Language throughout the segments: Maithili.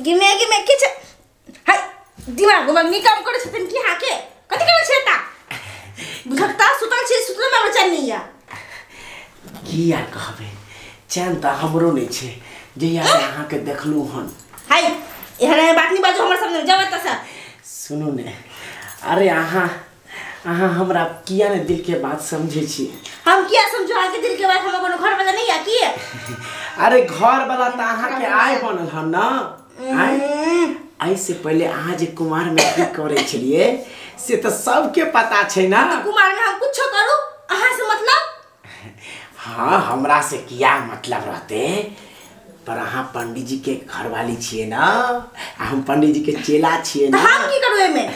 गिमे गिमे की छै हाय दिमाग उमाग नी काम करे छथिन की हाके कथि करे छै ता बुझकता सुतल छी सुतल में हमरा चैन नहीं या की यार कहबे चैन त हमरो नहीं छै जहिया से अहाँ के देखलू हन हाय एहन बात नहीं बाजू हमर सामने जाओ एतऽ से सुनू ने अरे अहाँ अहाँ हमरा किया ने दिल के बात समझे छी हम किया समझो अहाँ के दिल के बात हम कोनो घर वाला नहीं या की अरे घर वाला त अहाँ के आय बनल हन ना आय से पहले अहाँ जे कुमार में की करे छलिए से त सबके पता छै ना तो कुमार में हम कुछो करू अहाँ से मतलब हां हमरा से किया मतलब रहते पर अहाँ पंडित जी के घरवाली छिए ना हम पंडित जी के चेला छिए ना हम की करू एमे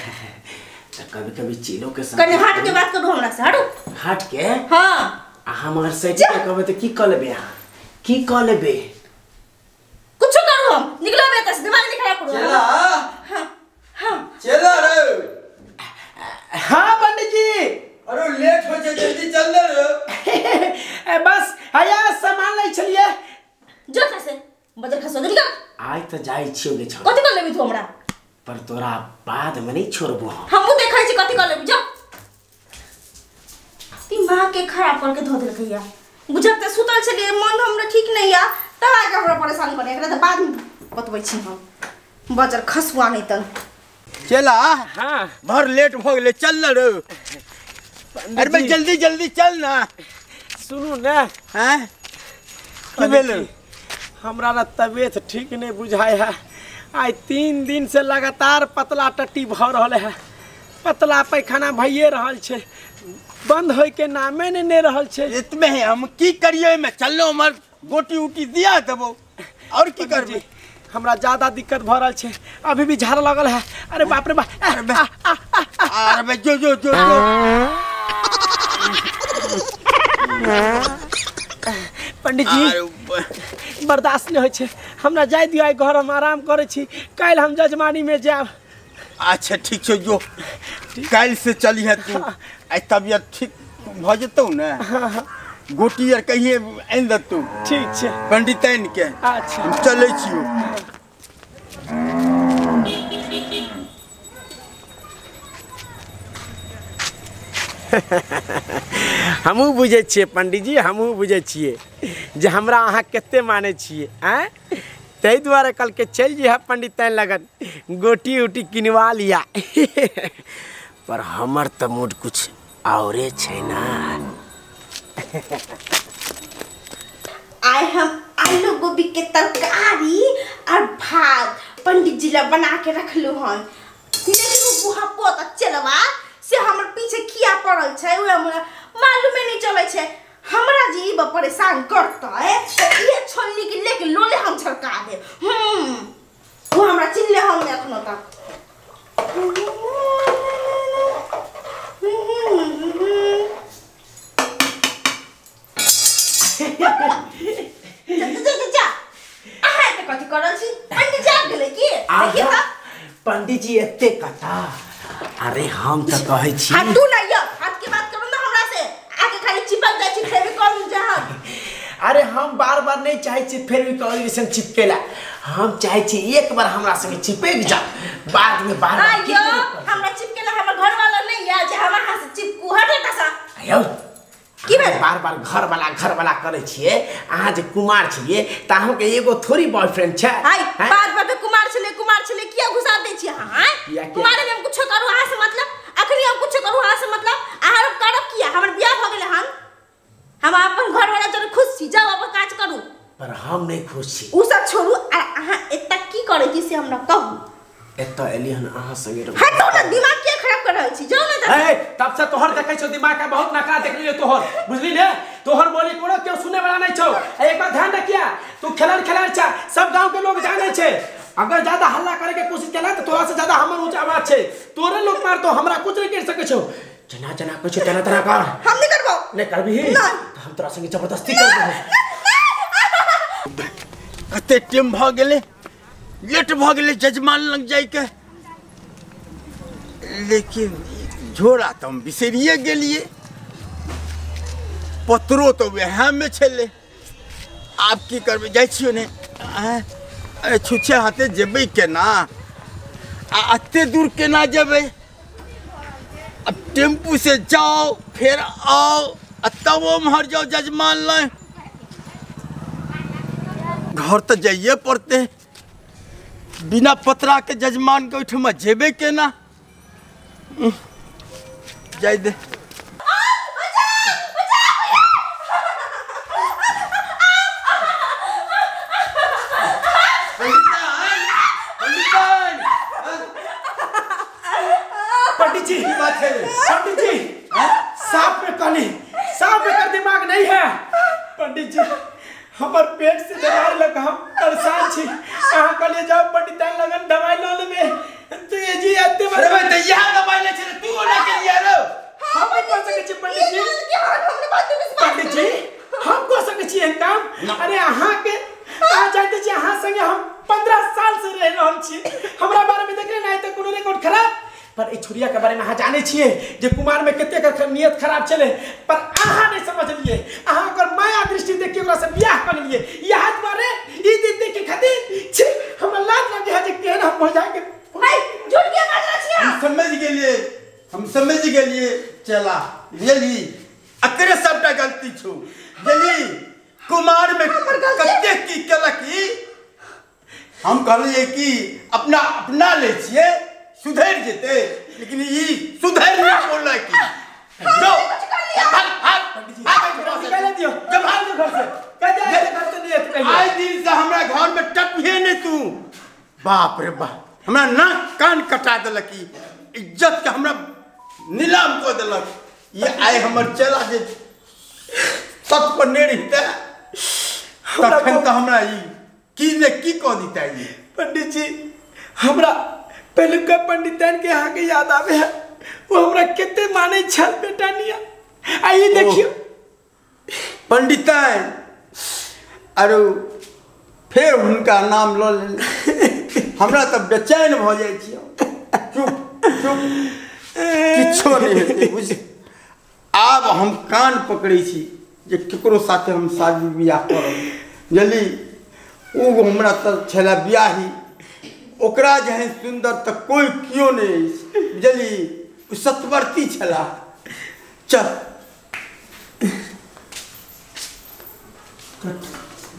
त कभी कभी चेलो के संग कने हट के बात करू हमरा से हटू हट के हां अहाँ मगर सच के कहबे त की क लेबे अहाँ की क लेबे कुछो करू हम निकलो बे त दिमाग नहीं खराब करू चेला हां हां चेला रे हां पंडित जी अरे लेट हो जाए जल्दी चल रे ए बस आया सामान लै छलिए जो से बजर खसो निकल आइ त जाई छियो गे छ कथि कर लेबी तू हमरा पर तोरा बाद में नहीं छोड़बो हमहु देखै छी कथि कर लेबी जो दिमाग के खराब करके धो देलकै या बुझत त सुतल छलिए मन हमरा ठीक नहीं या तब आके हमरा परेशान करे एकरा त बाद में बतबै छी हम बजर खसुआ नहीं त चला हां भर लेट भ गेलै चल न रे अरे भाई जल्दी जल्दी चल ना सुनू ने हैं की भेल हमरा ना तबीयत ठीक नहीं बुझाय है आई 3 दिन से लगातार पतला टट्टी भ रहल है पतला पैखाना भइए रहल छै बंद होय के नामे ने ने रहल छै इतने है हम की करिए में चलो हमर गोटी उटी दिया देबो और की करबे हमरा ज्यादा दिक्कत भ रहल छै अभी भी झाड़ लगल है अरे बाप रे बाप अरे बे जो जो जो पंडित जी बर्दाश्त नहीं होइ छै हमरा जाय दियो आई घर हम आराम करै छी काल्हि हम जजमानी में जायब अच्छा ठीक छै जो काल्हि से चली है तू आई तबियत ठीक भ जेतौ ने गोटी आर कहिए आनि देतौ ठीक छै पंडिताइन के अच्छा हम चलै छियौ हमहूँ बुझै छियै पंडित जी हमहूँ बुझै छियै जे हमरा अहाँ कते मानै छियै आँय ताहि दुआरे कहलकै चलि जइहे पंडिताइन लगन गोटी उटी किनवा लिया पर हमर तऽ मूड कुछ औरे छै ना आइ हम आलू गोभी के तरकारी और भात पंडित जी ला बना के रखलू हन लेकिन वो बुढ़ा पोता चलवा से हमर पीछे किया पड़ल छै उ हमरा मालूमे नहीं चलै छै हमरा जी ई परेशान करतै त ये छोलनी के लेके लोले हम छड़का दे वो हमरा चिल्ले हम ने अखनो तक जा जा जा अहाँ त कथि करल छी पंडित जी आबि गेलै की देखिए त पंडित जी एते कथा अरे हम त कहै छी हटू ना यो हाथ के बात करू ना हमरा से आके खाली चिपक जाइ छी फेविकॉल जहाँ अरे हम बार बार नहीं चाहे छी फेविकॉल जैसन चिपकेला हम चाहे छी एक बार हमरा संगे चिपक जा बाद में बार बार आयो हमरा चिपकेला हमर घर वाला नहीं या जे हम अहाँ से चिपकू हटे तसा आयो की भेल बार बार घर वाला करै छियै अहाँ जे कुमार छियै त अहाँ के एगो थोड़ी बॉयफ्रेंड छै हाय बात बात कुमार छले किया घुसा दै छी अहाँ किया? कुमार में हम कुछो करू अहाँ से मतलब अखनी हम कुछो करू अहाँ से मतलब अहाँ करब किया हमर बियाह भ गेलै हन हम अपन घर वाला जरे खुश छी जाउ अपन काज करू पर हम नहीं खुश छी उ सब छोड़ू आ अहाँ एतऽ की करै छी से हमरा कहू एतऽ एली हन अहाँ संगे रहू हटू ना दिमाग किया खराब कर रहल छी जाउ ना ए तब से तोहर देखै छौ दिमाग का बहुत नखरा देख लियो तोहर बुझली ने तोहर बोली कोनो केओ सुने वाला नहीं छौ एक बार ध्यान रखिया तू खेलल खेलल छा सब गांव के लोग जानै छै अगर ज्यादा हल्ला करे के कोशिश केला त तोरा से ज्यादा हमर ऊंचा आवाज छै तोरे लोग मार तो हमरा कुछ नहीं कर सकै छौ जना जना कहै छौ तना तना कर हम नहीं करबो नहीं करबी नहीं। त हम तोरा संगे जबरदस्ती करबो कते टाइम भ गेलै लेट भ गेलै जजमान लग जाइके लेकिन झोरा तऽ हम बिसरिए गेलिए पत्रो तऽ वएहमे छलै आब की करबै जाइ छियौ ने आँय अरे छुछे हाथे जेबै केना आ एते दूर केना जेबै? अब टेम्पू से जाओ फिर आओ आ तब ओम्हर जाओ जजमान लए। घर तो जाइए पड़ते, बिना पतरा के जजमान के ओहिठमा जेबै केना? जाय दे। पंडित जी बात है, पंडित जी साफ में कहली, साफ में दिमाग नहीं है। पंडित जी हमर पेट से दवाई लग हम परेशान छी, अहाँ कहलिए जाओ पंडित लगन दवाई ल लेबे तो ये जी एते अरे भाई त इहा दवाई ले छै तू ओना के लिए रो। हम कर सकै छी पंडित जी, पंडित जी हम कर सकै छी एहन काम? अरे अहाँ के अहाँ जानते छी अहाँ संगे हम 15 साल से रह रहल छी, हमरा बारे में देखले नहीं त कोनो रिकॉर्ड खराब। पर ई छुरिया के बारे में अहाँ जाने छियै जे कुमार में कते कर नियत खराब छलै, पर अहाँ नहीं समझलियै। अहाँ ओकर माया दृष्टि देख के ओकरा से बियाह कर लेलियै, इएह दुआरे ई दिन देख के खातिर छी हमरा लाज लगे है जे केहन हम हो जाए के। भाई झूठ के बाज रहल छी। हम समझ गेलियै, हम समझ गेलियै चला बुझली, अकरे सबटा गलती छौ बुझली। कुमार में कते की केलक ई, हम कहलियै कि अपना अपना लै छियै सुधर जेते, लेकिन ई सुधर नहीं बोलला की जो भाग भाग निकाल दियो, जब भाग घर से कह दे घर से नहीं कहियो। आइ दिन से हमरा घर में टपिए नहीं तू। बाप रे बाप, हमरा नाक कान कटा देलक ई, इज्जत के हमरा नीलाम कऽ देलक। ये आइ हमर चला जे सत पर नहीं रहते तखन तऽ हमरा ई की ने की कऽ दिता ई। पंडित जी हमरा पहिलुका पंडितन के अहाँ के याद आवे है, वो हमरा कते माने छल बेटा निया। आ ई देखियो पंडितन आरो फेर हुनका नाम लऽ लेने हमरा तऽ बेचैन भऽ जाइ छी। चुप चुप, किछो नहि हेतै बुझ। आब हम कान पकड़ै छी जे केकरो साथे हम शादी बियाह करब बुझली। ओ हमरा तऽ छलै बियाही, ओकरा जेहन सुन्दर तऽ कोई क्यों नहीं बुझली, ओ सतवर्ती छला। चल